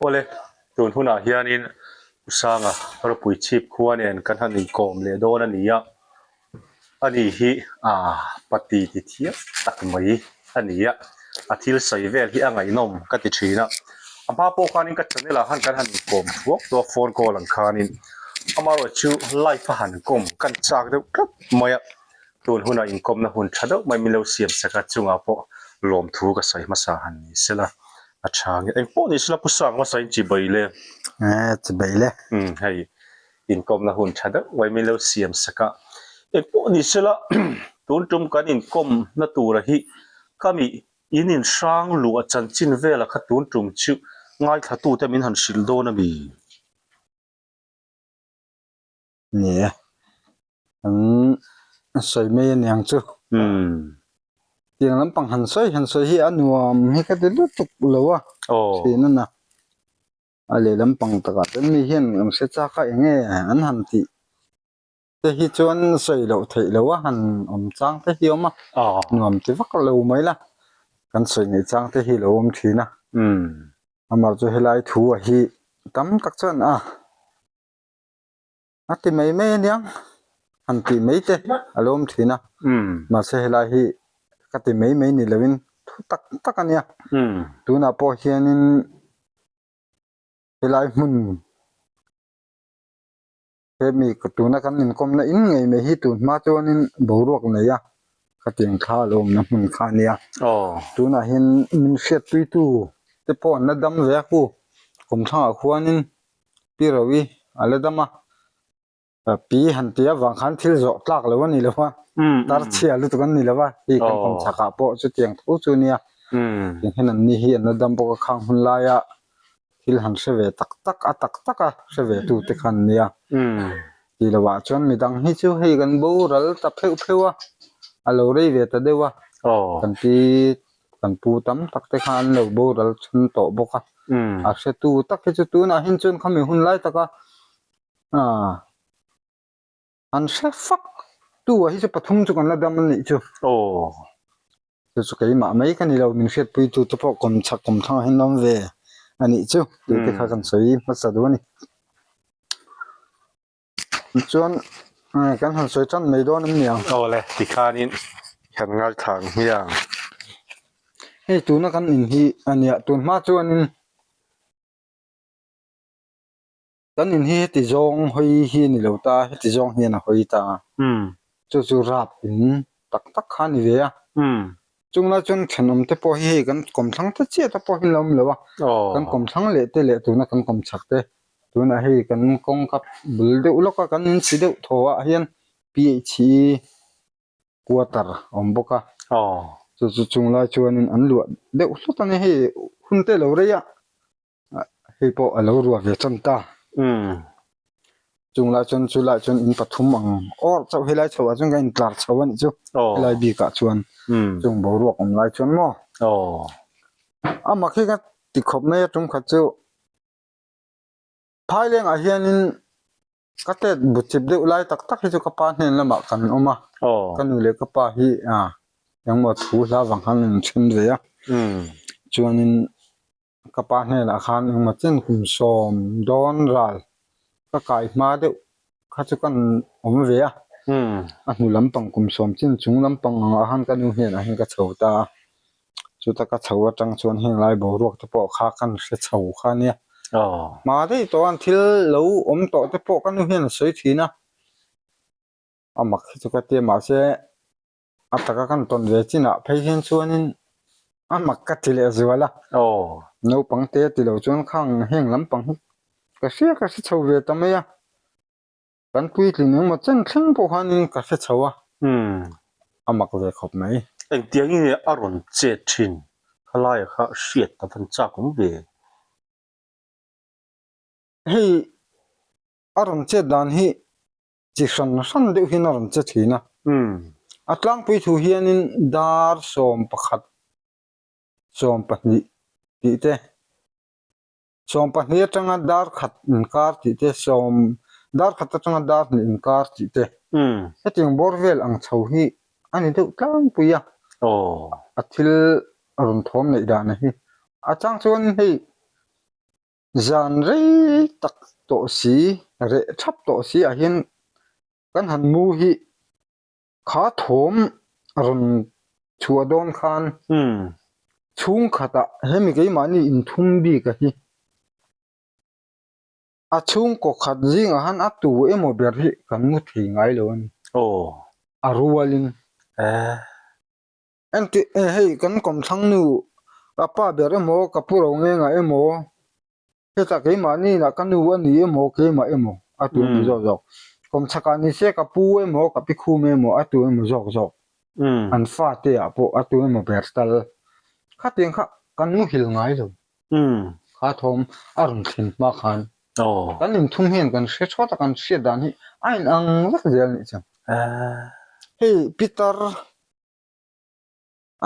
Awle, tun hunah hianin Pu Sanga ropui chhip khua nen kan han inkawm leh dawn a ni a, ani hi aaa pati ti thiam tak mai a ni a, a thil sawi vel hi a ngaihnawm ka ti thin a, a hma pawh khanin ka channel ah khan kan han inkawm thuak tawh a phone call ang khanin amaherawhchu chu live a han kawm kan chak deuh tlat mai a. Tun hunah inkawmna hun tha deuh mai min lo siam sak a, chungah pawh lawmthu ka sawi hmasa han ni sela a tha nge. Eng pawh ni sela Pu Sang hmasa in chibai le. Eh, chibai le. Umm hei inkawmna hun tha deuh mai min lo siam sak a. Eng pawh ni sela tun tum kan inkawmna tura hi ka mi in inhrang luah chanchin vela kha tun tum chu ngaithlatute min han hrilh dawn a mi? Ni e, an sawi mai aniang chu. Tiang lampang han sawi han sawi hi a nuam hi ka ti lutuk lo a, thin a na. A leh lampang takah chuan mi hian an hre chak a eng nge an han tih te hi chuan sawi loh theih loh a han awm chang te hi a awm a, nuam ti vak lo mai la, kan sawi ngaih chang te hi a lo awm thin a. Amah chu helai thu a hi tam tak chuan a. A ti mai mai aniang han tih mai te a lo awm thin a mahse helai hi ka ti mai mai ni loin thu tak tak a nia tunah pawh hianin helai hmun hemi tuna kan inkawmna in ngei mai hi tun hma chuanin boruak nei a khatiang thla a lo awmna hmun kha a nia tunah hian min hriatpuitu te pawh an la dam ve a khu kawmthlangah khuanin. Pi Rovi a la dam a, pi han ti avang khan thil zawh tlak lo a ni lo a, tar chhia lutuk an ni lo a, hei kan kawm chhakah pawh chutiang tho chu a nia, tiang hian an ni hi an la dam bawk a, khang hun laia thil han hre ve tak tak a tak tak a hre ve tu te kha an nia, tih loh ah chuan midang hi chu hei kan boral ta pheuh pheuh a, a lo rei ve ta deuh a, kan pi Kan pu tam tak te kha an lo boral then tawh bawk a, a hretu tak hi chu tunah hian chuan khami hun lai taka aaa an hre fak tu ah hi chu pathum chu kan la dam a nih chu. Chu chu keimah mai ka ni lo min hriatpui tu te pawh kawm chhak kawm thlangah hian an awm ve a nih chu tih te kha kan sawi hmasa duh a ni. Chuan kan han sawi tan mai dawn em ni ang? Awle tikhanin kan ngaithla ang hmiang. Hei tuna kan in hi a nia tun hma chuanin kan in hi heti zawng hawi hi a ni lo ta heti zawng hian a hawi ta chu chu rap in tak tak kha a ni ve a chung lai chuan thenawm te pawh hi hei kan kawmthlang te chiah te pawh hi an lo awm lo a kan kawmthlang leh te leh tuna kan kawmchhak te. Tunah hei kan kawngka bul deuh lawk a kan insi deuh thaw ah hian PHE quarter a awm bawk a chu chu chung lai chuanin an luah deuh hlut a ni hei hun te a lo rei a hei pawh a lo ruah ve tan ta chung lai chuan chu lai chuan in pathum ang awr chauh helai chhoh ah chuan kan intlar chho a nih chu helai bik ah chuan chung boruak awm lai chuan maw a mak hi ka ti khawp mai a tum khat chu. Phailengah hianin ka tet bu chip deuh lai tak tak hi chu ka pa hnen lamah kan awm a, ka nu leh ka pa hi engmaw thu hla vang khan an then ve a, chuanin ka pa hnenah khan engmaw chen kum sawm dawn ral ka kai hma deuh kha chu kan awm ve a, a hnu lampang kum sawm chin chung lampang angah khan ka nu hnenah hian ka chho ta a. Chuta ka chho atang chuan heng lai boruak te pawh kha kan hre chho kha ania. Hma daih tawh a thil lo awm tawh te pawh ka nu hian a sawi thin a, a mak hi chu ka tia mahse a taka kan tawn ve chinah phei hian chuanin a mak ka ti leh zual a. Naupang te ti lo chuan khang heng lampang hi ka hria ka hre chho ve ta mai a. Kan puitling engmaw chen thleng pawh khanin ka hre chho a, a mak ve khawp mai. Engtiang nge a rawn chet thin? Khalaia kha hriat a van chak awm ve. Hei a rawn chet dan hi chi hran hran deuh hian a rawn che thin a. A tlangpui thu hianin dar 11, 12 tih te. 12 atanga dar khat inkar tih te, sawm dar khat atanga dar hnih inkar tih te, hetiang bawr vel ang chho hi a ni deuh tlangpui a, a thil rawn thawm neih dan hi. A chang chuan hei. Zan rei tak tawh si, reh thap tawh si ah hian kan han mu hi kha thawm rawn chhuah dawn khan chhungkhatah hemi keimahni inthum bik a hi a chhungkaw khat zingah khan a tu emaw ber hi kan mu thei ngai lo a ni. A rualin. Engti hei kan kawmthlang nu ka pa ber emaw ka pu ro ngengah emaw hetah keimahni inah ka nu a ni emaw keimah emaw a tu emaw zawk zawk kawmchhakah ni se ka pu emaw ka pi khum emaw a tu emaw zawk zawk an fate ah pawh a tu emaw ber tal khatiang kha kan muhil ngai lo kha thawm a rawn thlen hma khan kan inthum hian kan hre thawt a kan hriat dan hi a inang vek zel a nih chuan hei pitar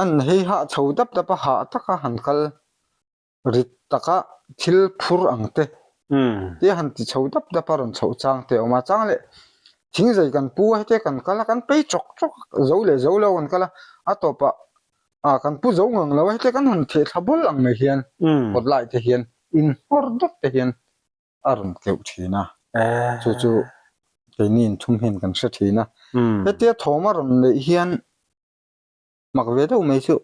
An hei hah chho dap dap a, hah taka han kal rit taka thil phur ang te tia han ti chho dap dap a rawn chhoh chang te a awm a, chang leh thingzei kan pu a hete kan kal a kan pei chawk chawk a zo leh zo lo kan kal a, a tawpah ah kan pu zo ngang lo a hete kan han theh thla bul ang mai hian kawt lai te hian inhawr dawt te hian a rawn keuh thin a, chu chu keini inthum hian kan hre thin a, hetia thawm a rawn neih hian mak ve deuh mai chu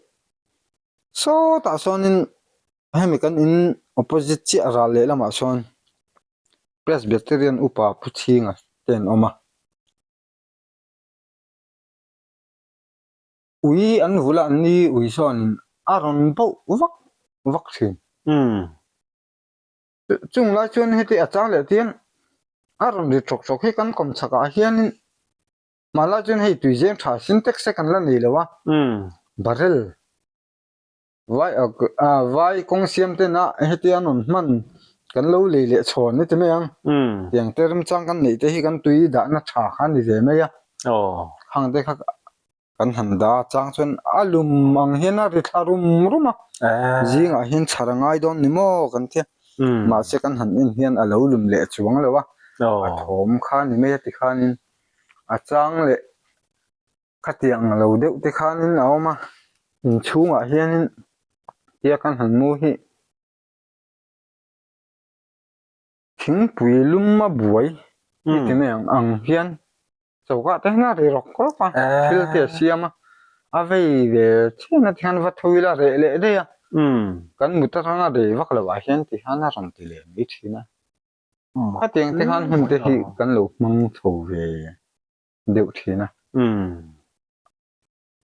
sawtah sawnin hemi kan in opposite chiah ral leh lamah sawn Presbyterian upa Pu Chhinga te an awm a, ui an vul a an ni ui sawnin a rawn bauh vak vak thin. Chung lai chuan heti a chang leh tian a rawn ri ṭawk ṭawk hi kan kawm chhakah hianin hmanlai chuan hei tui zeng ṭha sintex te kan la nei lo a, barrel vai vai kawng siam tena hetia an rawn hman kan lo lei leh chhawn ni ti mai ang, tiang te remchang kan neih te hi kan tui dahna ṭha kha a ni ve mai a, khang te kha Kan han dah a chang chuan a lum ang hian a ri thla rum rum a, zingah hian chhar a ngai dawn ni maw kan tia, mahse kan han en hian a lo lum leh chuang lo a, a thawm kha ni mai a tikhanin a chang leh khatiang lo deuh te khanin a awm a, inchhungah hianin tia kan han mu hi. Thingpui lum a buai i ti mai ang ang hian choka te hian a ri rawk rawk a thil te a siam a a vei ve chian a tihian va tho ila reh leh daih a kan mut atanga rei vak loh ah hian tihian a rawn ti leh mai thin a khatiang te khan hun te hi kan lo hmang chho ve deuh thin a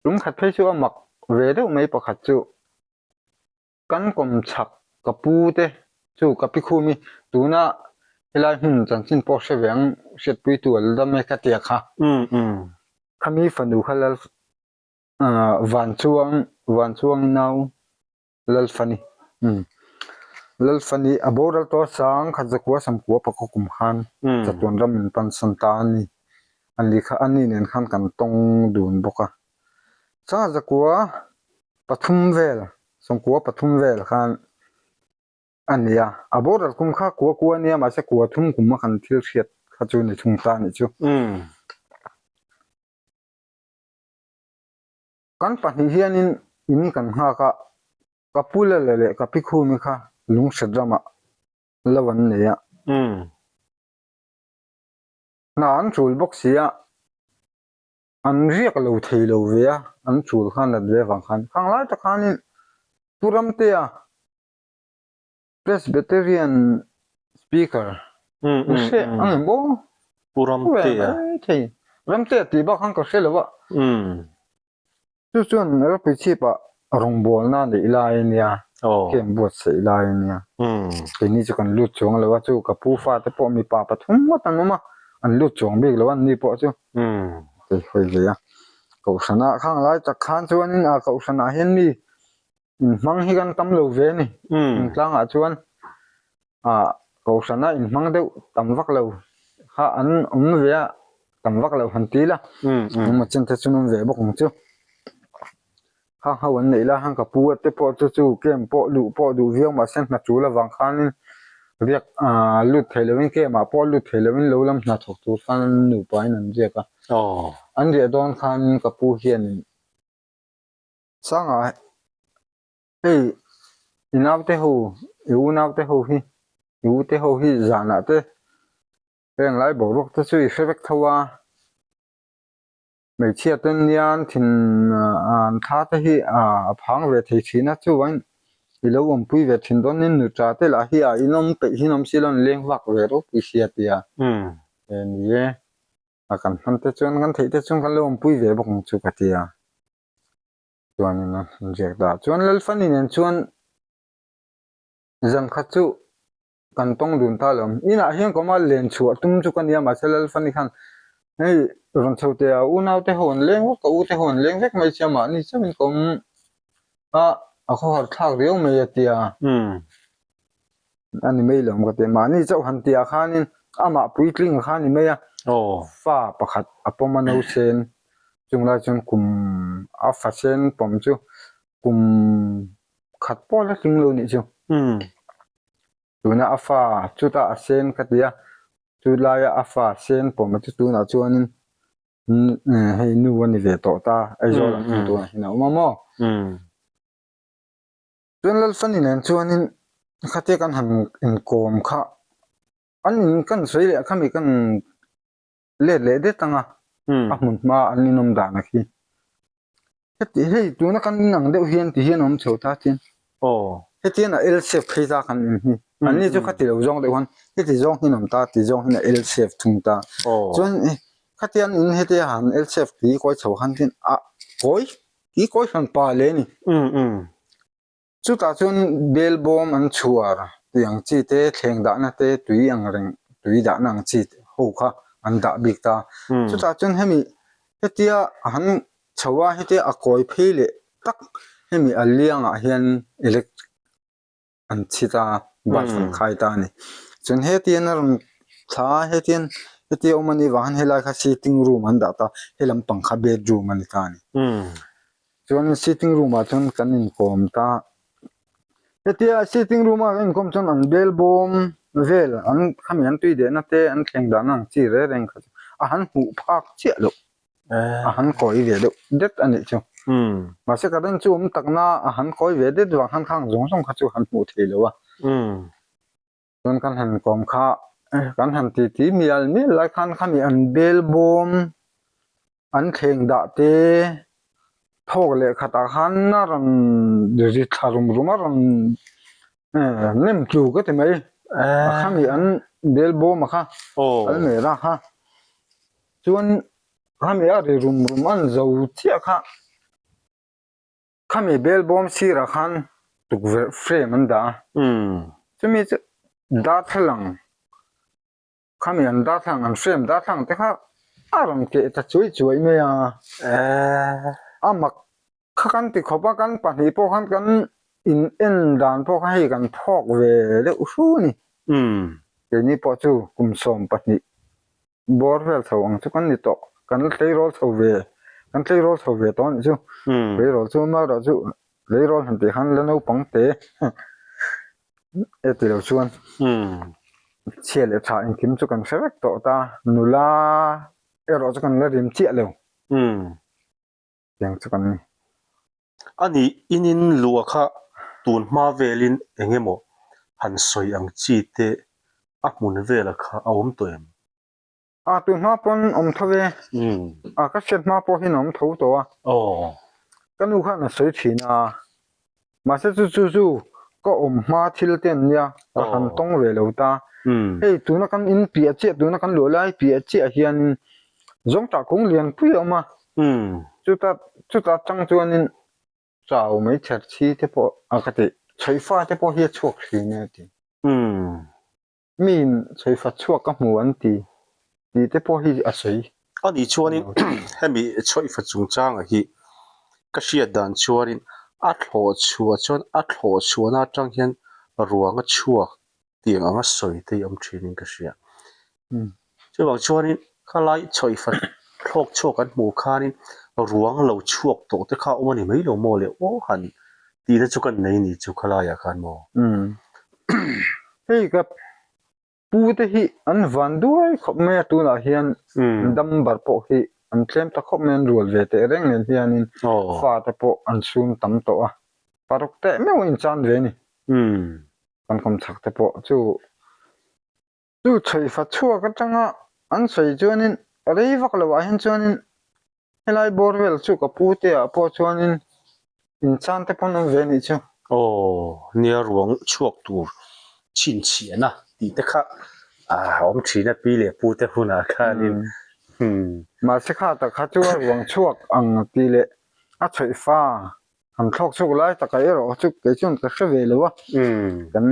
tum khat phei chu a mak ve deuh mai pakhat chu. Kan kawm chhak ka pu te chu ka pi khum i tuna helai hmun chanchin pawh hre ve ang hriatpuitu a la dam e ka tia kha. Khami fanu kha lal Vanchuang Vanchuang nau Lalfani Lalfani a boral tawh sang khat zakua samkua pakua kum khan chatuan ram min pansan ta a ni. Ani kha ani nen khan kan tawng dun bawk a. Sangha zakua pathum vel sawmkua pathum vel khan a ni a a boral kum kha kua kua a nia mahse kua thum kum a kan thil hriat kha chu ni thung ta a nih chu. Kan pahnih hianin in kan nghak a ka pu lala leh ka pi khumi kha lunghret ramah lo an nei a. Hna an tul bawk si a. An riak lo thei lo ve a, an chul khan nat ve avang khan. Khang lai tak khanin Pu Ramtea Presbyterian Speaker ka hre ang em aw? Pu Ramtea. Thei. Ramtea tih bak khan ka hre lo a. Chu chuan ropui chhipah rawngbawlna neih lai a nia, camp buatsaih lai a nia. Keini chu kan lut chuang lo a, chu ka pu fate pawh mipa pathum ngawt an awm a, an lut chuang bik lo a, anni pawh chu kei hawi ve a. Kohhranah khang lai tak khan chuanin a kohhranah hian mi inhmang hi kan tam lo ve a ni. Intlangah chuan ah kohhrana inhmang deuh tam vak lo kha an awm ve a tam vak lo han ti ila engemaw chen te chu an awm ve bawk ang chu khang ho an neih lai khan ka pu a te pawh chu chu camp pawh luh pawh duh viau mahse hna tul avang khanin riak ah lut thei lovin camp ah pawh lut thei lovin lo lam hna thawk tur khan an nupa in an riak a an riah dawn khanin ka pu hianin sangah hei i naute ho i unaute ho hi. I u te ho hi zanah te heng lai boruak te chu i hre vek tho a, hmeichhia ten nia an thin an thla te hi a phang ve thei thin a, chuvangin i lo awmpui ve thin dawn nia nuta te lah hi a inawm peih hi an awm si lo an leng vak ve ropui sia tia ni e. A kan hman te chuan kan theih te chuan kan lo awmpui ve bawk ang chu ka ti a. Chuanin a han ziak ta. Chuan Lalfani nen chuan zan khat chu kan tawng dun ta lo. Inah hian ka awm a, len chhuah tum chu ka nia mahse Lalfani khan hei rawn chho teh a, unau te ho an leng vek, ka u te ho an leng vek mai sia mahni chauhin ka awm a, a khawhar thlak riau mai a ti a. A ni mai lo ka ti a, mahni chauh han tih ah khanin amah puitling kha a ni mai a, fa pakhat a pawm a no sen, chung lai chuan kum a fa sen pawm chu kum khat pawh la tling lo nih chu. Tuna a fa chutah a sen ka ti a, chu laia a fa sen pawm chu tunah chuanin hei nu a ni ve tawh ta, Aizawl ah khan tunah hian a awm a maw? Chuan Lalfani nen chuanin khatia kan han inkawm kha an in kan sawi leh khami kan let leh det anga a hmun hma an inawm dan a khi. Heti hei tuna kan in ang deuh hian ti hian a awm chho ta chian. Hetian a L shape phei ta kan in hi. Anni chu khati lo zawng deuh khan heti zawng hi an awm ta ti zawng hian a L shape thung ta. Chuan khatian in hetia han L shape ti kawi chho khan tin a kawi Hi kawi hran pa le ni. Chutah chuan bel bawm an chhuar tui ang chi te, thleng dahna te, tui ang reng, tui dahna ang chi ho kha an dah bik ta. Chutah chuan hemi hetia a han chho a, hetia a kawi phei leh tak hemi a liangah hian electric an chhit a, bus an khai ta a ni. Chuan hetian a rawn thla a, hetian hetia awm a nih vang hian helai kha sitting room an dah ta, he lampang kha bedroom a ni ta a ni. Chuan sitting room ah chuan kan inkawm ta, hetia sitting room a kan inkawm chuan an bel bawm vel an khami an tui dehna te an thleng dahna ang chi reng reng kha chu a han hmuh phak chiah loh. a han kawi ve deuh det a nih chu. Mahse current chu awm takna a han kawi ve det vang khan khang zawng zawng kha chu han hmuh thei lo a. Chuan kan han kawm kha kan han ti ti mial mial lai khan khami an bel bawm an thleng dah te thawk leh khatah khan a rawn ri thla rum rum a rawn nem tlu ka ti mai a khami an bel bawm a kha almera kha. Chuan khami a ri rum rum an zo chiah kha khami bel bawm sirah khan tukverh frame an dah a chumi chu darthlalang khami an darthlalang an frame darthlalang te kha a rawn keh ta chuai chuai mai a a mak kha kan ti khawp a kan pahnih pawh khan kan in en dan pawh kha hei kan phawk ve deuh hru a ni keini pawh chu kum 12 Bawr vel chho ang chu kan ni tawh. Kan la tleirawl chho ve, kan tleirawl chho ve tawh a nih chu. Tleirawl chu amaherawh chu tleirawl han tih khan la naupang te e ti lo chuan chhia leh tha engkim chu kan hre vek tawh ta. Nula erawh chu kan la rim chiah lo. Tiang chu kan ni. A nih, inin luah kha tun hma velin eng emaw han sawi ang chi te a hmun vela kha a awm tawh em? A, tun hma pawn awm tho e. A, ka hriat hma pawh hian a awm tho tawh a. Ka nu khan a sawi thin a, mahse chu chu chu ka awm hma thil te an nia, ka han tawng ve lo ta. Hei tuna kan in piah chiah, tuna kan luah lai piah chiah hianin zawngtah kung lian pui a awm a. Chuta chuta atang chuanin chau mai chher chhi te pawh a ka tih chhawifa te pawh hi a chhuak thin e a ti. Miin chhawifa chhuak ka hmu an ti tih te pawh hi a sawi. A nih chuanin hemi chhawifa chungchangah hi ka hriat dan chuanin a thlawh chhuah chuan a thlawh chhuahna atang hian ruang a chhuak tiang anga sawi te hi awm thinin ka hria. Chuvang chuanin khalai chhawifa thlawk chhuak an hmuh khanin ruang lo chhuak tawh te kha awm a ni mai lo maw le aw han tihna chu kan nei ni chu khalaiah khan maw. Hei ka pu te hi an van duai khawp mai a tunah hian dam bar pawh hi an tlem ta khawp mai an rual ve teh reng nen hianin fa te pawh an chhung tam tawh a paruk teh meuh a inchan ve a ni. Kan kawm chhak te pawh chu. Chu chhaihfa chhuak atanga an sawi chuanin rei vak loh ah hian chuanin helai bawr vel chu ka pu te ah pawh chuanin inchan te pawn awm ve anih chu. Aw nia ruang chhuak tur chhinchhiahna tih te kha a awm thin a pi leh pu te hunah khanin hmm. Mahse kha tak kha chu a ruang chhuak ang tih leh a chhaihfa han thlawk chhuak lai takah erawh chu kei chuan ka hre ve lo a kan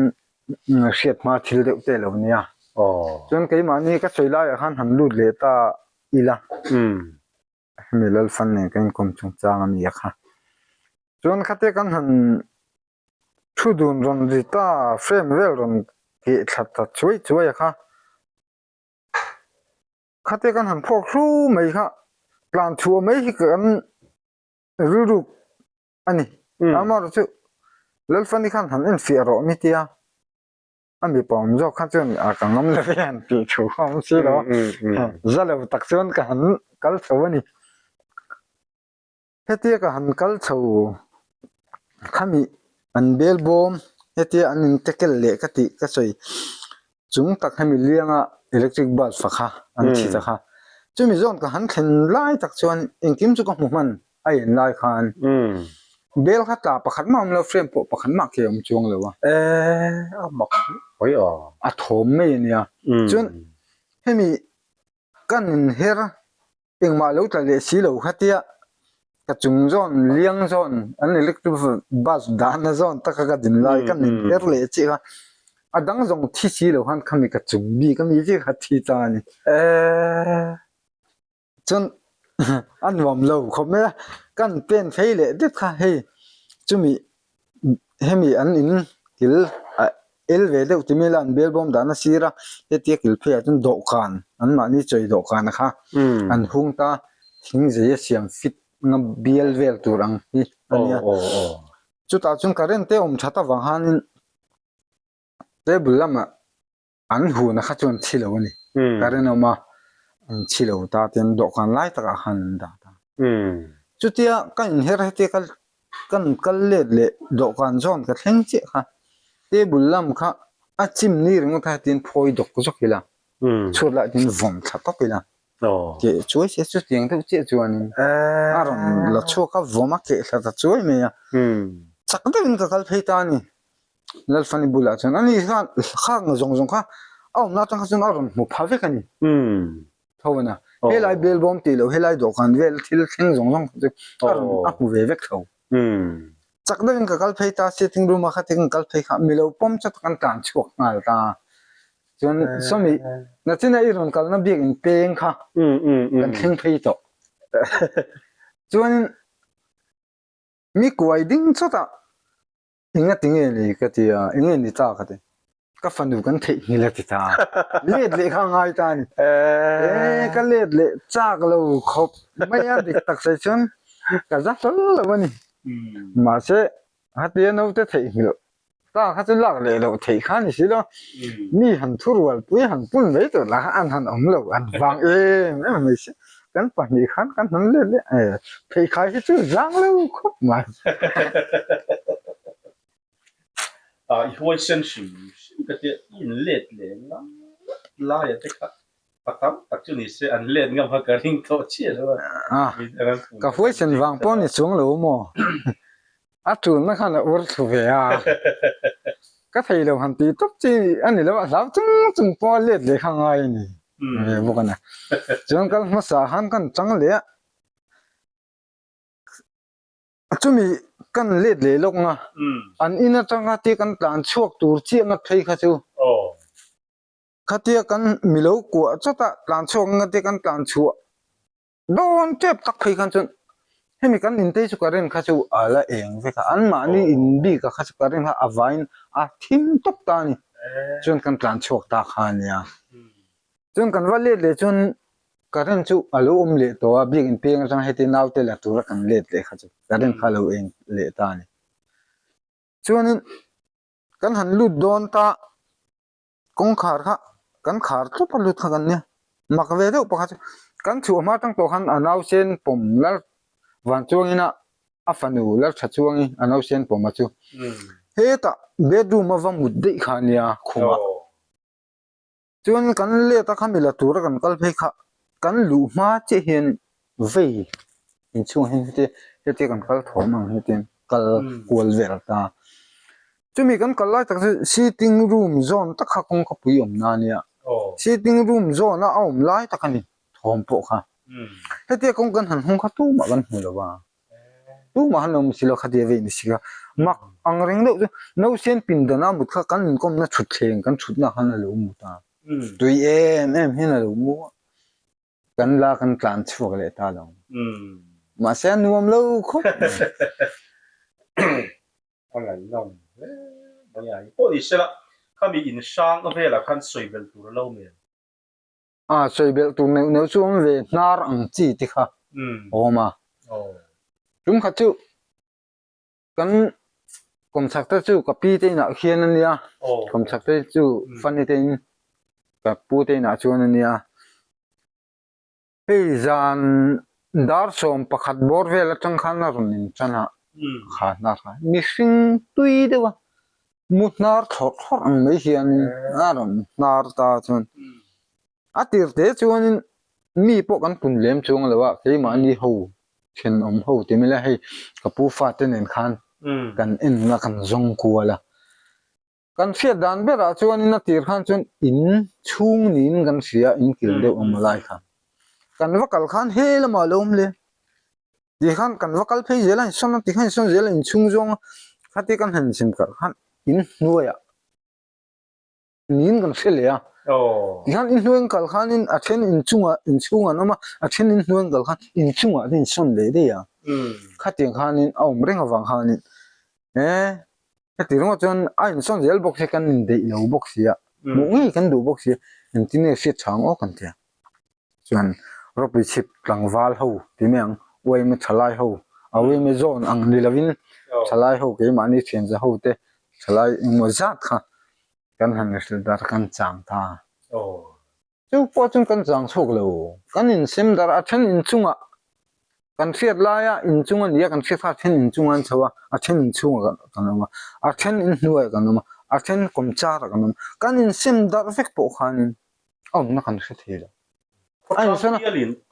hriat hma thil deuh te lo nia chuan keimahni ka sawi laiah khan han lut leh ta ila hemi Lalfan nen kan inkawm chungchang a nia kha chuan khate kan han thu dun rawn ri ta frame vel rawn keh thla ta chuai chuai a kha khate kan han phawk hru mai kha tlan chhuah mai hi kan rilru a ni. Amaherawh chu Lalfani khan han enfiah rawh mi tia a mipa awm zawk kha chuan a ka ngam lo ve han tih thu kha awm si lo a, za lo tak chuan ka han kal chho a ni. Hetia ka han kal chho khami an bel bawm hetia an in tackle leh ka tih ka sawi Chung tak hemi lianga electric bulb fa kha an thi ta kha. Chumi zawn ka han thlen lai tak chuan engkim chu ka hmu hman a en lai khan bel kha tla pakhat mah a awm lo, frame pawh pakhat mah khi a awm chuang lo a. A mak mai a. A thawm mai a nia. Chuan hemi Kan inher engmah lo tla leh si lo kha tia ka chung zawn liang zawn an electric bus dahna zawn taka ka din lai kan inher leh chiah kha a dang zawng thi si lo khan khami ka chung bik ami chiah kha thi ta a ni. Chuan a nuam lo khawp mai a, kan pen phei leh det kha hei chumi hemi an in kil ah el ve deuh ti mela an bel bawm dan a sir a hetia kil pheiah chuan dawhkan an mahni chawi dawhkan a kha an hung ta thing zei a siam fit na bial vel tur ang hi a nia chutah chuan current te awm that avang khanin table lamah An huna kha chuan thi lo a ni. Ka rinawm a, an thi lo ta tin dawhkan lai takah khan an dah ta. Chutia ka inher hetia ka kan kal let leh dawhkan zawn ka thleng chiah kha table lam kha a chim ni ringawt a hetin phawi dawk zawk ila chhuat lah hian vawm thla tawp ila keh chuai se chutiang deuh chiah chuanin a rawn la chhuak a vawm a keh thla ta chuai mai a chak deuhin ka kal phei ta a ni. Lalfani bulah chuan ani khan khang zawng zawng kha a awmna atang kha chuan a rawn hmu pha vek a ni. Tho a nia. Helai bel bawm tih loh helai dawhkan vel thil thleng zawng zawng kha chu a rawn a hmu ve vek tho. Chak deuhin ka kal phei ta sitting room a khatin ka kal phei kha milo pawm chu kan tlan chhuak nghal ta. Chuan sawmi nachina i rawn kalna biakin peng kha kan thleng phei tawh. Chuanin mi kuai ding chawtah Enga ti nge ni ka ti a, enge ni ta ka ti. Ka fanu kan theihnghilh a ti ta. Let leh kha a ngai ta a ni. E ka let leh chak lo khawp mai a dik tak sawi chuan ka za hlawl lo a ni. Mahse hatia naute theihnghilh ta kha chu lak leh loh theih kha a ni si lo. Mi han thurual pui han pun mai tur lah kha an han awm lo an vang em em mai si. Kan pahnih khan kan han let leh e pheikhai hi chu zang lo khawp mai. Ah i huaisen hrim hrim ka tia i in let leh ngam lai ah te kha pa tam tak chu ni se an let ngam kha ka ring tawh chiah lo a. Ka huaisen vang pawh ni chuang lo maw? A tulna khan a ur thlu ve a, ka thei lo han tih tawp chi a ni lo a, hlau chung chung pawh a let leh kha ngai a ni ve bawk a ni. Chuan kal hmasa khan kan chang leh a, chumi kan let leh lawk nga, an in atanga tia kan tlan chhuak tur chiah ngat phei kha chu khatia kan milo kuah chawt a tlan chhuak nga tia kan tlan chhuah Dawn tep tak phei khan chuan hemi kan intei chu current kha chu a la eng vek a, anmahni in bik ah kha chu current kha a vain a thim tawp ta a ni, chuan kan tlan chhuak ta kha a nia. Chuan kan va let leh chuan current chu a lo awm leh tawh a, biakin peng atang heti naute la tura kan let leh kha chu current kha a lo eng leh ta a ni. Chuanin kan han lut dawn ta. Kawngkhar kha kan khar tawp a lut kha kan nia mak ve deuh pakhat chu kan chhuah hma tang tawh khan a nausen pawm lal van chuangin a a fanu lal tha chuangin a nausen pawm a chu hetah bedroom a va mut daih kha nia khumah. Chuan kan let a khami la tura kan kal phei kha kan luh hma chiah hian vei inchhungah hian heti hetia kan kal thawm ang heti kal kual vel ta. Chumi kan kal lai tak chu sitting room zawn tak kha kawngka pui awmna a nia. Sitting room zawna a awm lai tak a ni thawm pawh kha. Hetia kawng kan han hung kha tumah kan hmu lo va. Tumah han awm si lo khatia vei ni si kha. Mak ang reng deuh chu nausen pindan a mut kha kan inkawmna thutthleng kan thutna khan a lo mut a. Tui em em hian a lo mu a. Kan la kan tlan chhuak leh ta lo. Mahse a nuam lo khawp mai. A ngaihnawm hle mai a. Pawh ni sela khami inhrang velah khan sawi belh tur a lo men. A sawi belh tur neuh neuh chu awm ve hnar ang chi te kha a awm a. Tum khat chu kan kawmchhak te chu ka pi te inah khian a nia, kawmchhak te chu funny te in ka pu te inah chuan a nia. Hei zan dar 11 bawr vel atang khan a rawn intan a, kha hnar kha mihring tui deuh a, mu hnar thlawrh thlawrh ang mai hian a rawn hnar ta chuan a tir te chuanin mi pawh kan pun lem chuang lo a, keimahni ho thenawm ho ti mai la hei ka pu fate nen khan kan en a kan zawng kual a. Kan hriat dan berah chuanin a tir khan chuan in chhung niin kan hria, in kil deuh ang lai khan. Kan va kal khan he lamah a lo awm le. Ti khan kan va kal phei zel a, insawn a ti khan insawn zel a, inchhung zawng a khati kan han inchim kalh khan in hnuaiah niin kan hre leh a. Ti khan in hnuai an kal khanin a then inchungah inchhungah an awm a, a then in hnuai an kal khan inchungah te insawn leh daih a. Khatiang khanin a awm reng avang khanin he Heti ringawt chuan a insawn zel bawk hi kan indeih lo bawk si a, hmuh ngei kan duh bawk si a, engtin nge hriat chhang aw kan ti a. Chuan ropui chhip tlangval ho ti mai ang, uaime thalai ho, a uaime zawn ang ni lovin thalai ho keimahni thianza ho te thalai engmaw zat kha kan han hrilh dar kan chang ta. Chu pawh chuan kan chang chhuak lo. Kan insem darh a then inchungah kan hriat laia inchung a ni a, kan hriat kha a then inchungah an chho a, a then inchungah kan awm a, a then inhnuaiah kan awm a, a then kawmcharah kan awm a. Kan insem darh vek pawh khanin a awmna kan hre thei lo. A insawn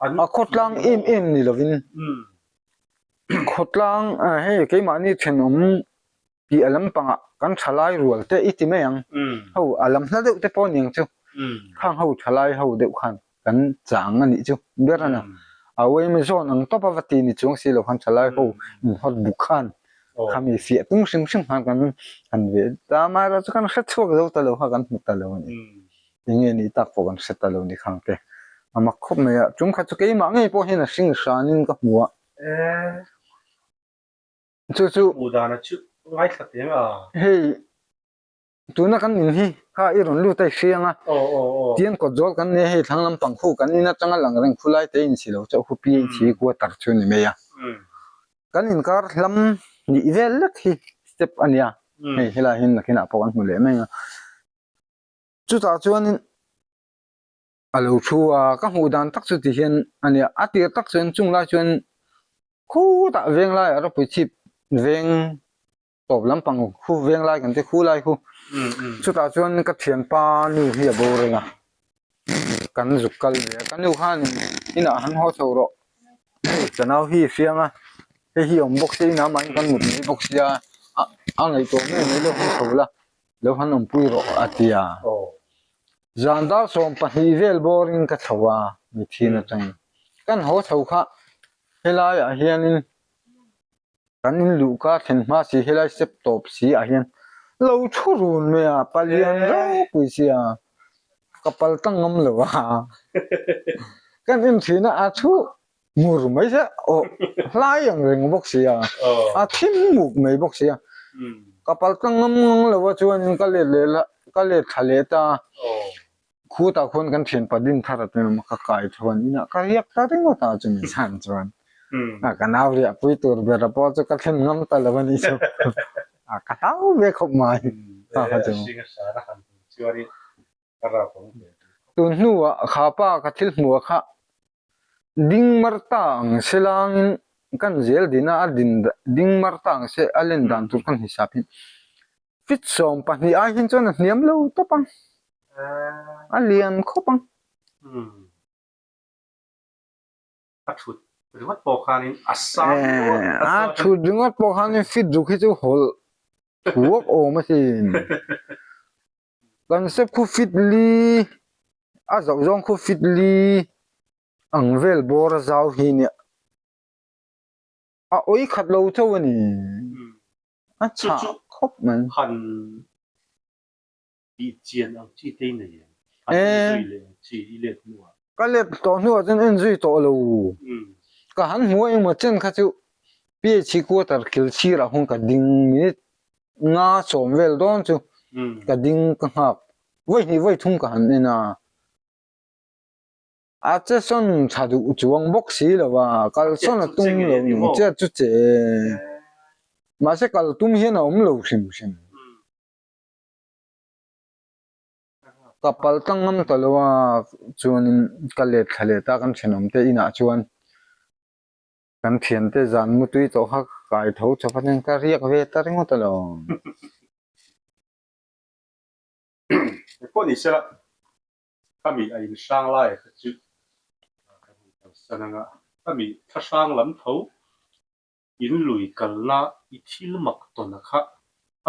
a, a khawtlang em em ni lovin khawtlang hei keimahni thenawm tih a lampangah kan thalai rual te i ti mai ang. Ho a lam hla deuh te pawh a ni ang chu. Khang ho thalai ho deuh khan kan chang a nih chu ber a na. A uaim zawn ang tawp a va ti ni chuang si lo khan thalai ho inhawt buk khan khami fiah tung hrim hrim khan kan han ve ta amaherawhchu kan hre chhuak zo ta lo kha kan hmu ta lo a ni. Enge nih tak pawh kan hre ta lo ni khang te. A mak khawp mai a, tum khat chu keimah ngei pawh hian a hring hranin ka hmu a. Chu chu Hmuh dan a chu ngaithla teng a. Hei tuna kan in hi kha i rawn lut a i hriang a. Aw aw aw. Tiang kawt zawl kan nei a hei thlang lampang khu kan in atanga lang reng khu lai te in si lo chauh khu PHC quarter chu ni mai a. Kan inkar hlam nih vel lek hi step a nia. Hei helai hian nakinah pawh kan hmu leh mai ang a. Chutah chuanin a lo thu a, ka hmuh dan tak chu ti hian a nia. A tir tak chuan chung lai chuan Khutah veng laiah ropui chhip veng tawp lampang khu veng lai kan ti khu lai khu chutah chuan ka thianpa nu hi a bo reng a kan zuk kal ve a ka nu khan inah han haw chho rawh hei ka nau hi a hriang a hei hi a awm bawk sia inah amahin kan mut mai bawk sia a ngaihtuah mai mai lo han chho la lo han awmpui rawh a ti a zan dar 12 vel bawrin ka chho a mithin atangin kan haw chho kha. Helaiah hianin kan in luhka thlen hma si helai step tawp si ah hian lo thu run mai a palian ropui sia ka pal tlang ngam lo a kan en thin a a thu ngur mai sia aw hlai ang reng bawk sia a thim muk mai bawk sia ka pal tlang ngam ngang lo a chuanin ka let leh la ka let thla leh ta. Khutah khuan kan thianpa din thar a tum a, ka kai chuan inah ka riak ta ringawt a chumi zan chuan a ka nau riah pui tur ber a pawh chu ka thlen ngam ta lo a ni chu a ka hlau ve khawp mai a kha chu. Tun hnuah kha pa ka thil hmuh kha ding mar ta ang se langin kan zel din a, a din ding mar ta ang se a len dan tur kan hisap hi fit 12 ai hin chuan a hniam lo tawp ang. A lian khawp ang. A thut ringawt pawh khanin a sang luat a thut ringawt pawh khanin fit ruk hi chu hawlh thuak awm asin. Kan step khu fit li a zoh zawng khu fit li ang vel bawr a zau hi nia. A awih khat lo chauh a ni. A chhah khawp mai. Han tih chian ang chi te i nei em? Han en zui leh ang chi i let hnuah. Ka let tawh hnuah chuan en zui tawh lo. Ka han hmu a engmaw chen kha chu PHC quarter kil chhirah khuan ka ding minute nga sawm vel dawn chu ka ding ka nghak. Vawi hnih vawi thum ka han en a. A che sawn tha duh chuang bawk si lo a, kal sawn a tum lo ni che chu che. Mahse kal tum hian a awm lo hrim hrim. Ka pal tlang ngam ta lo a, chuanin ka let thla leh ta kan thenawm te inah chuan kan thiante zan mutui tawh kha ka kai tho chawp a chuan ka riak ve ta ringawt alawm. Engpawh ni sela. Khami a in hrang lai kha chu kan han kalsan anga khami thla hrang lam tho in lui kalna i thil mak tawna kha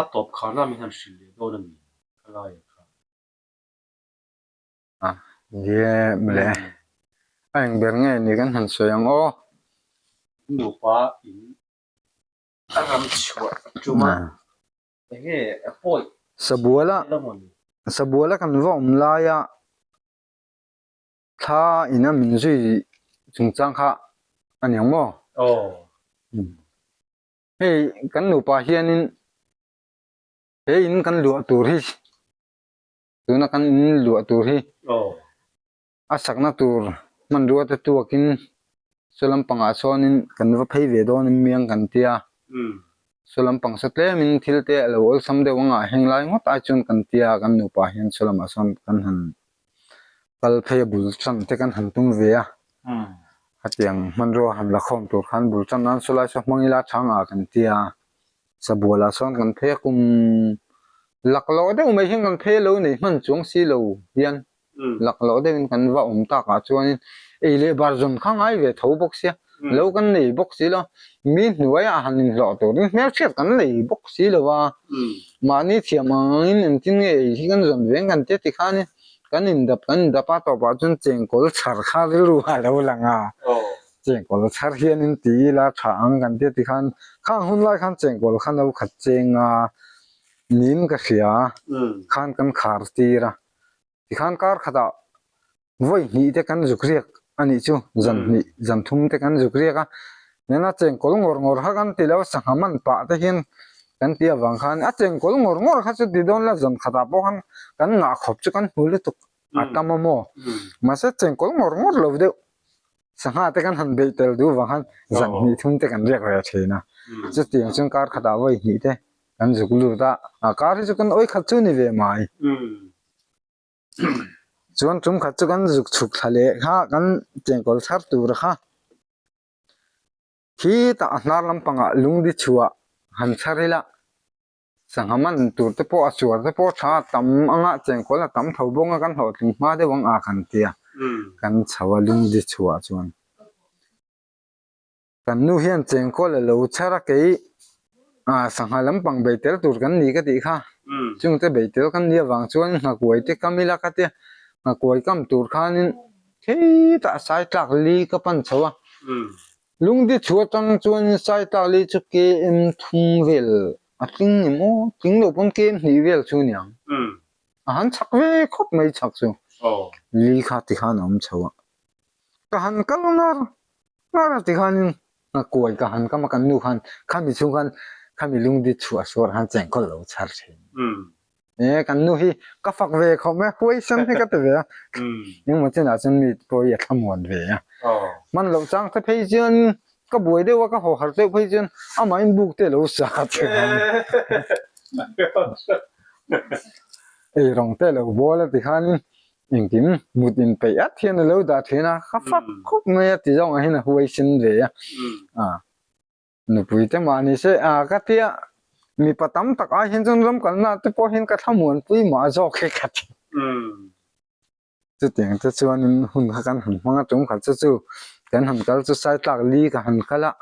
a tawp khana min han hrilh leh dawn a ni kha laia kha. A ye mle a eng ber nge ni kan han sawi ang aw. Nupa in a ram chhuah tuma Enge a pawi Sabuala Sabuala kan va awm laia thla ina min zui chungchang kha a ni ang maw? Aw. Hei kan nupa hianin he in kan luah tur hi tuna kan in luah tur hi Aw. A sakna tur hmanrua te tuakin saw lampangah sawnin kan va phei ve dawn in miang kan tia. Saw lampang saw tlemin thil te a lo awlsam deuh anga heng lai ngawt ai chuan kan tia kan nupa hian saw lamah sawn kan han kal phei a bul tan te kan han tum ve a. Hetiang hmanrua han la khawm tur khan bul tan nan saw lai saw hmang ila chang ah kan tia. Sabualah sawn kan phei a kum laklawh deuh mai hian kan phei lo nei hman chuang si lo hian. Laklawh deuhin kan va awm takah chuanin ei leh bar zawn kha ngai ve tho bawk sia, lo kan nei bawk si lo, mi hnuaiah han inhlawh turin hmelchhiat kan nei bawk si lo a, mahni thiam ang angin engtin nge ei hi kan zawn ve ang kan tia tikhanin kan indap kan indap a tawpah chuan chengkawl chhar kha rilru a lo lang a, chengkawl chhar hianin ti ila tha ang kan tia tikhan khang hun lai khan chengkawl kha no khat cheng a niin ka hria khan kan khar tir a. Tikhan kar khatah vawi hnih te kan zuk riak a nih chu, zan hnih zan thum te kan zuk riak a, nena chengkawl ngawr ngawr kha kan ti lo a, sangha man pah te hian kan ti avang khan a chengkawl ngawr ngawr kha chu ti dawn la zan khatah pawh khan kan ngah khawp chu kan hmu lutuk a tam a maw, mahse chengkawl ngawr ngawr lo deuh sangha te kan han beih tel duh avang khan zan hnih thum te kan riak ve thin a, chutiang chuan kar khatah vawi hnih te Kan zuk lut a, a kar hi chu kan awih khat chu ni ve mai. Chuan tum khat chu kan zuk chhuk thla leh kha kan chengkawl thar tur kha khitah a hnar lampangah lungdi chhuah han chhar ila sangha man tur te pawh a suar te pawh tha tam anga chengkawl a tam tho bawk a kan hlawhtling hma deuh ang a kan tia kan chho a lungdi chhuah chuan. Kan nu hian chengkawl a lo chhar a kei ah sangha lampang bei tel tur kan ni ka tih kha chungte bei tel kan nih avang chuan nghakuai te kam ila ka tia nghakuai kam tur khanin khitah sai tlak li ka pan chho a lungdi chhu atang chuan sai tlak li chu km thum vel a tling em aw tling lo pawn km hnih vel chu aniang a han chhak ve khawp mai chhak chu li kha tikhan a awm chho a ka han kal ngar ngar a tikhanin a kuai ka han kam a kan nu khan khami chhung khan khami lungdi chhuah suar khan chengkawl lo chhar thin e kan nu hi ka fak ve khawp mai a huaisen hi ka ti ve a engmaw chinah chuan mi pawh hi a thlamuan ve a hman loh chang te phei chuan ka buai deuh a ka haw har deuh phei chuan amahin buk te lo sa che eirawng te lo bawl a tikhanin Engkim mut in peih at hian a lo dah thin a, ka fak khawp mai a ti zawngah hian a huaisen ve a, a nupui te mah ni se a ka tia mipa tam tak ai hian chuan ram kalna te pawh hian ka thlamuanpui mah zawk hi ka ti. Chutiang te chuanin hun kha kan han hmang a, tum khat chu chu kan han kal chu sai tlak li ka han kal a,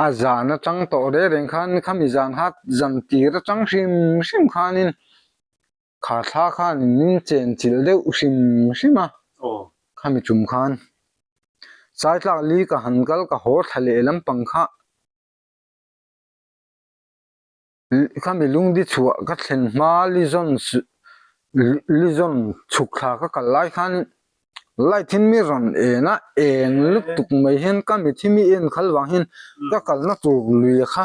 a zan atang tawh reng reng khan khami zan kha zan tir atang hrim hrim khanin kha thla khanin min chen chilh deuh hrim hrim a, khami tum khan sai tlak li ka han kal ka haw thla leh lampang kha. Khami lungdi chhuah ka thlen hma Lizawn Lizawn chhuk thla ka kal lai khan light hi mi rawn en a, eng lutuk mai hian ka mit hi mi en khal vang hian ka kalna tur lui kha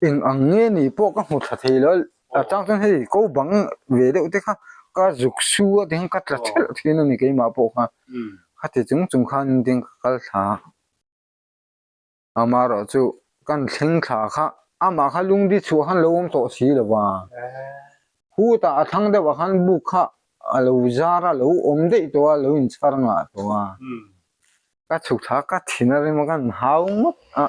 eng ang nge ni pawh ka hmu thla thei lo a, a chang chuan hei ko bang ve deuh te kha ka zuk su a tihian ka tla thelh thin a ni keimah pawh kha, khati chung chung khan ding ka kal thla a. Amaherawh chu kan thleng thla kha amah kha lungdi chhuah khan lo awm tawh si lo va, hutah a thlang deuhah khan buk kha a lo zar a, lo awm daih tawh a, lo inchhar ngah tawh a. Ka chhuk thla ka thin a rim a, kan hau ngawt a.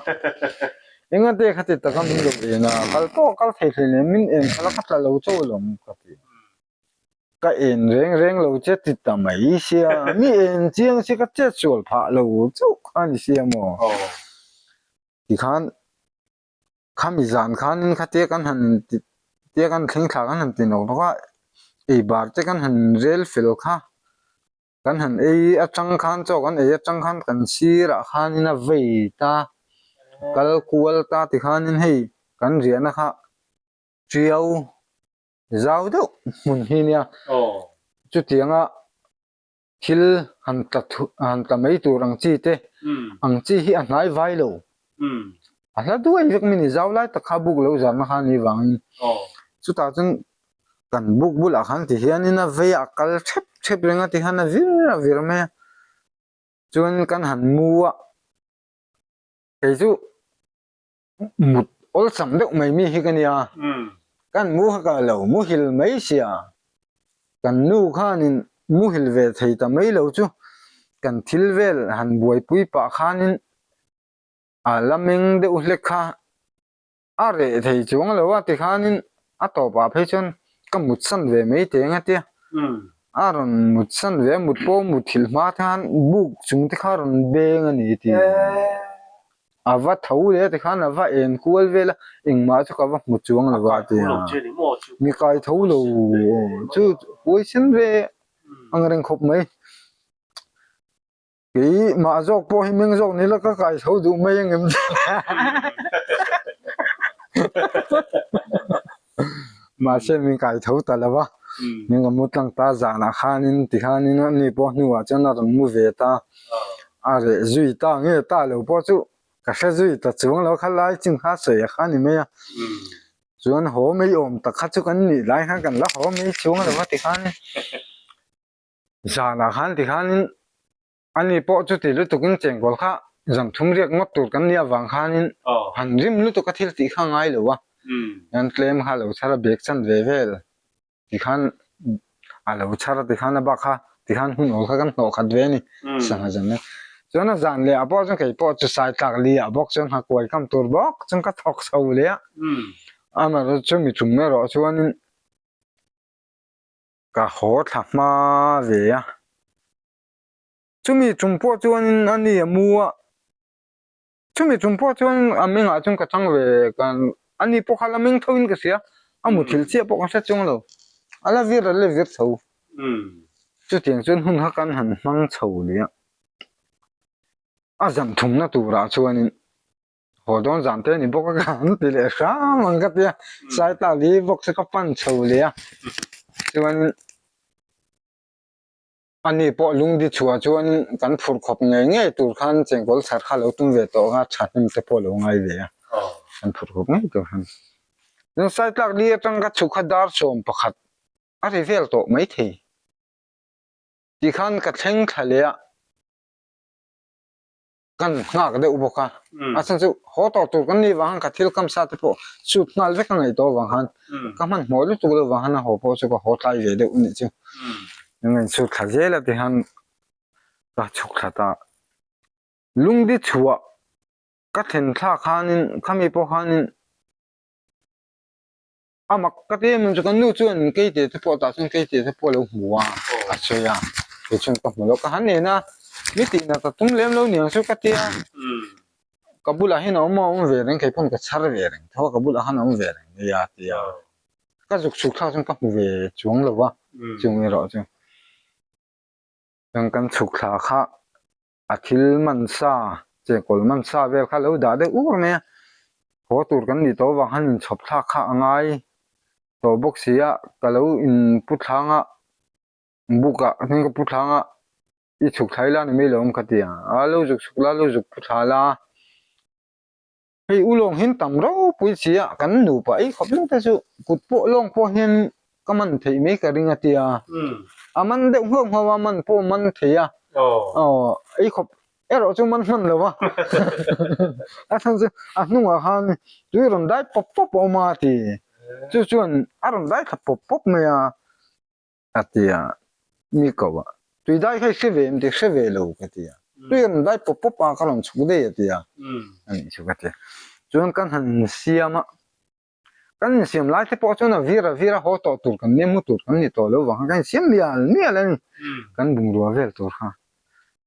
Engate khati taka min lo en a, kal pawh kal thei hlei leh min en khala ka tla lo chauh alawm ka ti. Ka en reng reng lo che ti ta mai sia, mi en chiang si ka chet sual phah lo chauh kha ni sia maw? Tikhan khami zan khanin khatia kan han inti tia kan thleng thla kan han ti nawk nawk a, ei bar te kan han rel fel kha, kan han ei atang khan chaw kan ei atang khan kan sirah khanin a vei ta, kal kual ta tikhanin hei kan riahna kha tiau. Zau deuh hmun hi nia. Chutianga thil han tla han tla mai tur ang chi te ang chi hi a hnai vai lo. A hla duai vek mai ni zau lai tak kha buk lo zarna kha ni vangin chutah chuan kan buk bulah khan ti hianin a vei a kal thep thep reng a ti hian a vir a vir mai a. Chuan kan han mu a kei chu. Mut awlsam deuh mai mi hi ka nia, kan mu kha ka lo muhil mai sia, kan nu khanin muhil ve thei ta mai lo chu kan thil vel han buaipui pah khanin a la meng deuh hlek kha a reh thei chuang lo a tikhanin a tawpah phei chuan ka mutsan ve mai teng a tia, a rawn mutsan ve a, mut pawh muthilh hma te khan buk chung te kha a rawn beng a ni tih. A va tho leh a tikhan a va en kual vel a, engmah chu ka va hmu chuang lo a ti a. Mi kai tho lo chu huaisen ve ang reng khawp mai. Kei mah zawk pawh hi meng zawk ni la ka kai tho duh mai ang em Mahse min kai tho ta lo va, min ka mu tlang ta zanah khanin tikhanin ani pawh hnuah chuan a rawn mu ve ta. A reh zui ta nge ta lo pawh chu ka hre zui ta chuang lo kha lai chin kha sawi a kha ni mai a. Chuan haw mai awm tak kha chu kan nih lai khan kan la haw mai chuang lo a tikhanin zanah khan tikhanin ani pawh chuti lutukin chengkawl kha zan thum riak ngawt tur kan nih avang khanin han rim lutuk a thil tih kha a ngai lo a, an tlem kha a lo chhar a bag chan ve vel. Tikhan a lo chhar a tikhan a bak kha tikhan hun awl kha kan hnawh khat ve a ni sangha zan a. Chuan a zan leh ah pawh chuan kei pawh chu sai tlak li ah bawk chuan nghakuai kam tur bawk chuan ka thawk chho leh a. Amaherawhchu chu mi tum erawh chuanin ka haw thla hma ve a. Chumi tum pawh chuanin a ni a mu a. Chumi chung pawh chuan a mengah chuan ka chang ve ka ani pawh kha la meng tho in ka hria a muthilh chiah pawh ka hre chuang lo a la vir a la vir chho chutiang chuan hun kha kan han hmang chho leh a a zan thumna turah chuanin haw dawn zan te a ni bawk a ka han ti leh hram ang ka tia Saitali box ka pan chho leh a chuanin. Ani pawh lungdi chhuah chuan kan phurh khawp ngei ngei tur khan chengkawl chhar kha lo tum ve tawh a, thahnem te pawh lo ngai ve a, kan phurh khawp ngei tur khan. Chuan Saitlak li atang ka chhuk kha dar 11 a ri vel tawh maithei tikhan ka thleng thla leh a. Kan nghak deuh bawk a, a chhan chu haw tawh tur kan nih vang khan ka thil kam sa te pawh chhut nghal vek a ngaih tawh avang khan ka hmanhmawh lutuk loh vang khan a haw pawh chu ka haw tlai ve deuh anih chu. Engin chhut thla zel a ti khan ka chhuk thla ta. Lungdi chhuah ka thlen thlak khanin khami pawh khanin. A mak ka ti em chu kan nu chuan keite te pawh tah chuan keite te pawh a lo hmu a, a sawi a, kei chuan ka hmu lo. Ka han en a, mi tih nat a tum lem lo niang chu ka ti a, ka bulah hian a awm a awm ve reng kei pawn ka chhar ve reng tho a, ka bulah khan a awm ve reng nia a ti a, ka zuk chhuk thlak chuan ka hmu ve chuang lo va, chung erawh chu chuan kan chhuk thla kha a thil man sa chengkawl man sa vel kha lo dah deuh ur mai a, haw tur kan nih tawh avang khan inchhawp thlak kha a ngai tawh bawk si a, ka lo inpu thlang a, buk ah hian ka pu thlang a, i chhuk thlai la ni mai lo ang ka ti a, a lo zuk chhuk la lo zuk pu thla la. Hei u lawng hian tam ropui chi a, kan nupa ei khawp deuh te chu kut pawh lawng pawh hian ka man theih mai ka ring a tia, a man deuh nghauh nghauh a, man pawh man thei a, aw ei khawp erawh chu man hman lo va, a chhan chu a hnungah khan tui rawn dai pawp pawp a awm a ti, chu chuan a rawn dai thla pawp pawp mai a. A ti a, mi ko a, tui dai kha i hre ve em ti hre ve lo ka ti a, tui rawn dai pawp pawp a ka rawn chhuk daih a ti a, a nih chu ka ti a. Chuan kan han insiam a, kan insiam lai te pawh chuan a vir a vir a haw tawh tur kan nia mu tur kan ni tawh lo vang khan kan insiam mial mial a ni, kan bungrua vel tur kha.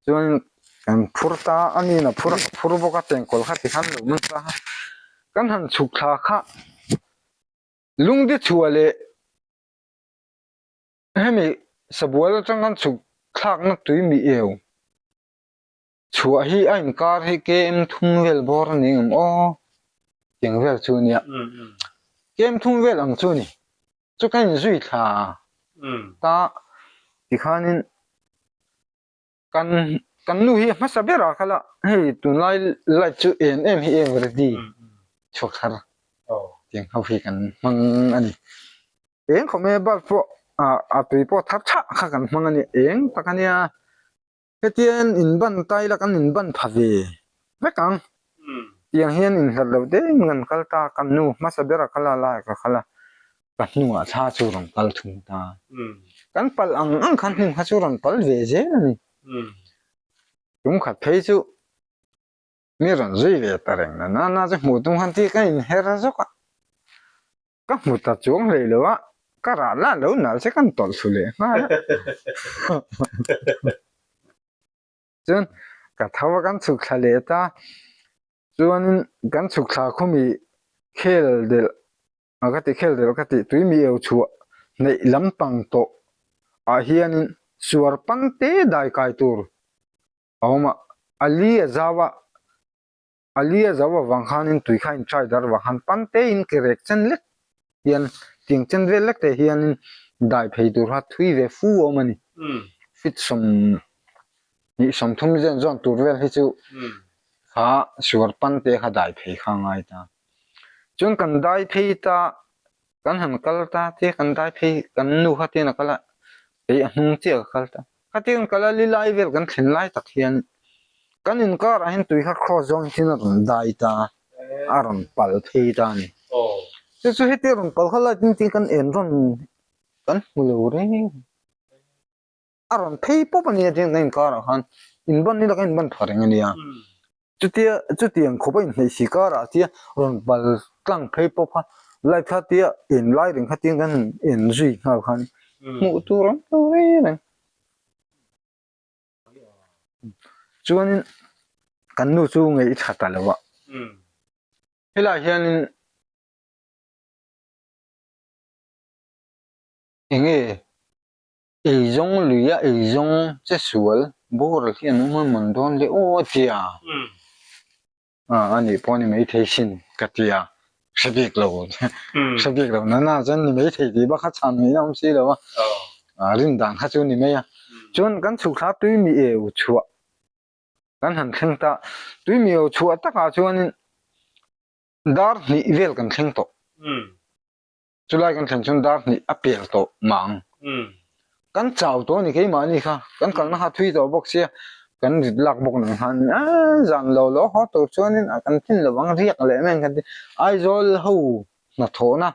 Chuan kan phur ta a nin a phur a, ka phur bawk a chengkawl kha ti khan lo man ta a, kan han chhuk thla kha lungdi chhuah leh Hemi sabual atang kan chhuk thlakna tui mi eu chhuah hi a inkar hi KM thum vel bawr a ni ngam aw tiang vel chu nia KM thum vel ang chu ni chu ka inzui thla ta tikhanin Kan kan nu hi a hmasa ber ah khala hei tunlai light chu em em hi em ready chhuak thar tiang ho hi kan hmang a ni. Eng khawp mai a bulb pawh ah a tui pawh thar thah kha kan hmang a ni eng tak a nia hetian in ban ta ila kan in ban pha ve vek ang tiang hian inhlat loh deuhin kan kal ta kan nu hmasa ber ah khala lai ah ka kal a. Ka hnungah thla chu rawn kal thung ta. Kan palh ang ang khan hnim kha chu rawn pal ve zel a ni. Tum khat phei chu mi rawn zui ve ta reng na na na chu hmuh tum khan ti ka inher zawk a. Ka hmu ta chuang hlei lo a, ka rah lah lo nalh che kan tawlh thlu leh nghal a. Chuan ka tho a kan chhuk thla leh ta, chuanin kan chhuk thla khumi khel delh A ka ti khel deuh ka tih tui mi eu chhuah hneih lampang tawh ah hianin suar pan te dai kai tur a awm a, a li a zau a, a li a zau avang khanin tui kha a in try dar avang khan pan te in ke rek chen lek hian tiang chen vel lek te hianin dai phei tur kha thui ve fu a awm a ni, fit 20 30 zen zawn tur vel hi chu kha suar pan te kha dai phei kha a ngai ta. Chuan kan dai phei ta, kan han kal ta te kan dai phei kan nu kha tian a kal a, kei a hnung chiah ka kal ta. Khatia kan kal a li lai vel kan thlen lai tak hian kan inkar ah hian tui kha cross zawng hian a rawn dai ta, a rawn pal phei ta a ni. Chu chu hetia rawn pal kha lai tin tin kan en rawn kan hmu lo reng. A rawn phei pawp a nia chuan kan inkar ah khan inban ila kan inban tha reng a nia. Chutia chutiang khawp a inhneih si karah tia rawn pal tlang phei pawp kha light kha tia en lai reng kha tiang kan en zui nghal khan hmuh tur awm lo reng reng. Chuanin kan nu chu ngei tha ta lo a. Helaiah hianin enge Eizawng luia eizawng che sual boral hi an awm a mawn dawn le aw a ti a, a nih pawh a ni maithei sin ka ti a, hre bik lo hre bik lo nana chuan ni maithei tih bak kha chhan ngaihna awm si lo a, rin dan kha chu a ni mai a, chuan kan chhuk thla tui mi eu chhuah kan han thleng ta, tui mi eu chhuah takah chuanin dar hnih vel kan thleng tawh. Chulai kan thlen chuan dar hnih a pel tawh mah ang. Kan chau tawh a ni keimahni kha, kan kalna kha a thui tawh bawk sia, kan rit lak bawk nen khan aaa zan lo lo haw tur chuanin a kan thin lo ang riak leh mai ang kan ti. Aizawl ho hnathawhna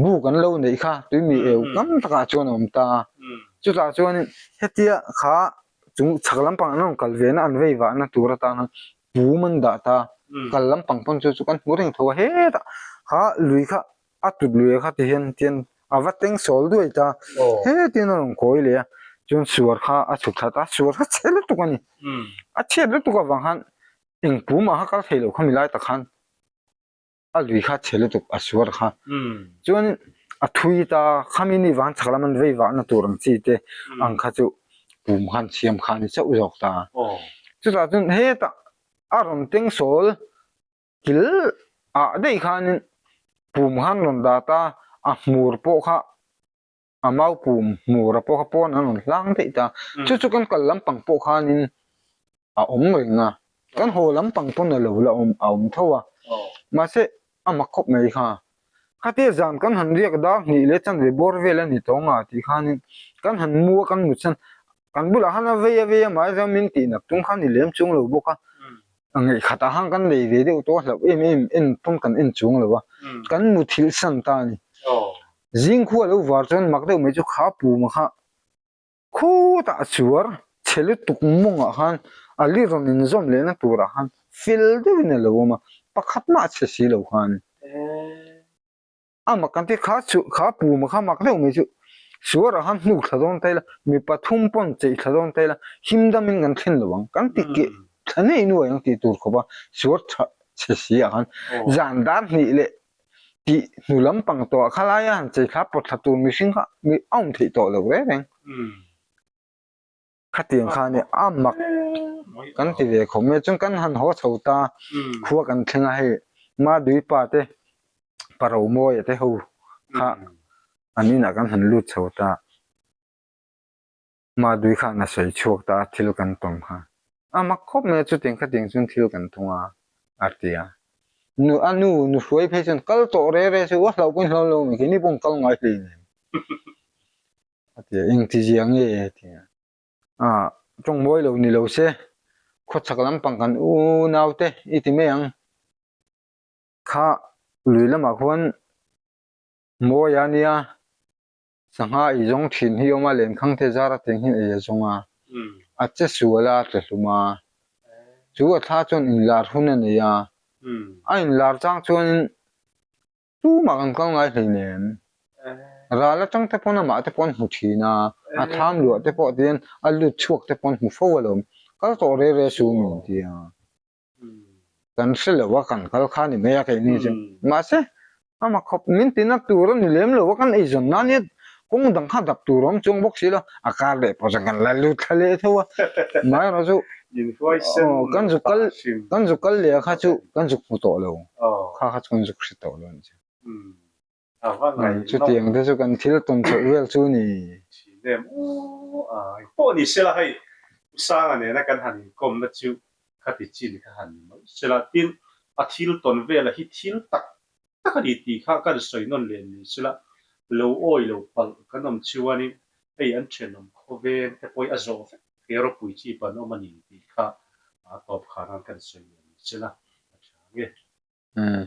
buk an lo neih kha tuimi eu tam takah chuan a awm ta a. Chutah chuanin hetia kha chung chhak lampang an rawn kal ve na an vei vahna tur atana pum an dah ta, kal lampang pawn chu chu kan hmu reng tho a hetah kha lui kha. A tut lui a kha ti hian tian a va teng sawl duai ta. Hetin a rawn kawi leh a, chuan suar kha a chhuk thla ta a, suar kha chhe lutuk a ni. A chhiat lutuk avang khan eng pumah kha kal thei lo khami lai tak khan a lui kha chhe lutuk a suar kha. Chuan a thui ta khami ni vang chak lam an vei vahna tur ang chi te ang kha chu pum khan siam kha a ni chauh zawk ta. Chutah chuan hetah a rawn teng sawl Kil ah daih khanin pum khan rawn dat a, a hmur pawh kha a mau pum hmur a pawh kha pawn an rawn hlang daih ta. Chu chu kan kal lampang pawh khanin a awm reng a, kan haw lampang pawn a lo la awm a awm tho a. Mahse a mak khawp mai kha. Khatia zan kan han riak dar hnih leh chanve bawr vel a ni tawng a tih khanin kan han mu a kan mut chuan Kan bulah khan a vei a vei a mahse chuan min tih nat tum khan i lem chung lo bawk a, a ngaihkhatah khan kan nei ve deuh tawh a hlauh em em en pawn kan en chung lo a, kan muthilh san ta a ni. Zing khua lo var chuan mak deuh mai chu kha puma kha khutah a chuar chhe lutuk mawngah khan a li rawn inzawm lehna turah khan fel deuhin a lo awm a, pakhat mah a chhe si lo khan. A mak kan ti kha chu kha puma kha mak deuh mai chu suarah khan hnuk thla dawn ta ila mi pathum pawn cheih thla dawn ta ila him damin kan thlen lo ang kan ti keh thla nei nuai ang tih tur khawpa suar tha chhe si ah khan zan dar hnih leh tih hnu lampang tawh ah kha laia han chei thla pawt thla tur mihring kha mi a awm theih tawh lo reng reng. Khatiang kha nia a mak kan ti ve khawp mai chuan kan han haw chho ta khua kan thleng a hei Madui pa te Paromawia te ho kha an inah kan han lut chho ta Madui khan a sawi chhuak ta a thil kan tawm kha a mak khawp mai a chutiang khatiang chuan thil kan thung a a ti a nu a nu nu hruai phei chuan kal tawh re re chu a hlauh pawhin hlauh lo mai keini pawh kal ngai hleinem. A ti a, engti zia nge a ti a. A, tawng mawi lo ni lo se, khawchhak lampang kan unau te i ti mai ang. Kha lui lamah khuan mawi a nia, sangha ei zawng thin hi awm a, lenkhang te zar ateng hian ei a zawng a, a che sual a, a tle hlum a. Chu a thla chuan inlar hun a nei a, a inlar chang chuanin Tumah kan kal ngai hleinem. Ral atang te pawn amah te pawh an hmu thin a, a thlam luah te pawh tihian a lut chhuak te pawh an hmu fo alawm. Kal tawh re re su min ti a. Kan hre lo a, kan kal kha ni mai a keini chu. Mahse, amah khawp min ti na tur a ni lem lo a, kan eizawn nan hian kawng dang kha dap tur a awm chuang bawk si lo, a kar leh pawh chuan kan la lut thla leh tho a. Amaherawhchu chu kan zuk kal kan zuk kal leh kha chu kan zuk hmu tawh lo. Kha kha chu kan zuk hre tawh lo a ni chu. Chutiang te chu kan thil tawn chhoh vel chu ni. Thin em u a pawh ni sela hei U Sanga nena kan han inkawmna chu khati chin kha han ni mai sela tin a thil tawn vela hi thil tak tak a ni tih kha kan sawi nawn leh ni sela lo awi lo palh kan awm chuanin hei an thenawm khawveng te pawh hi a zawh vek thei a ropui chi pan awm a ni tih kha a tawp khan an kan sawi leh ni sela a tha nge. Umm.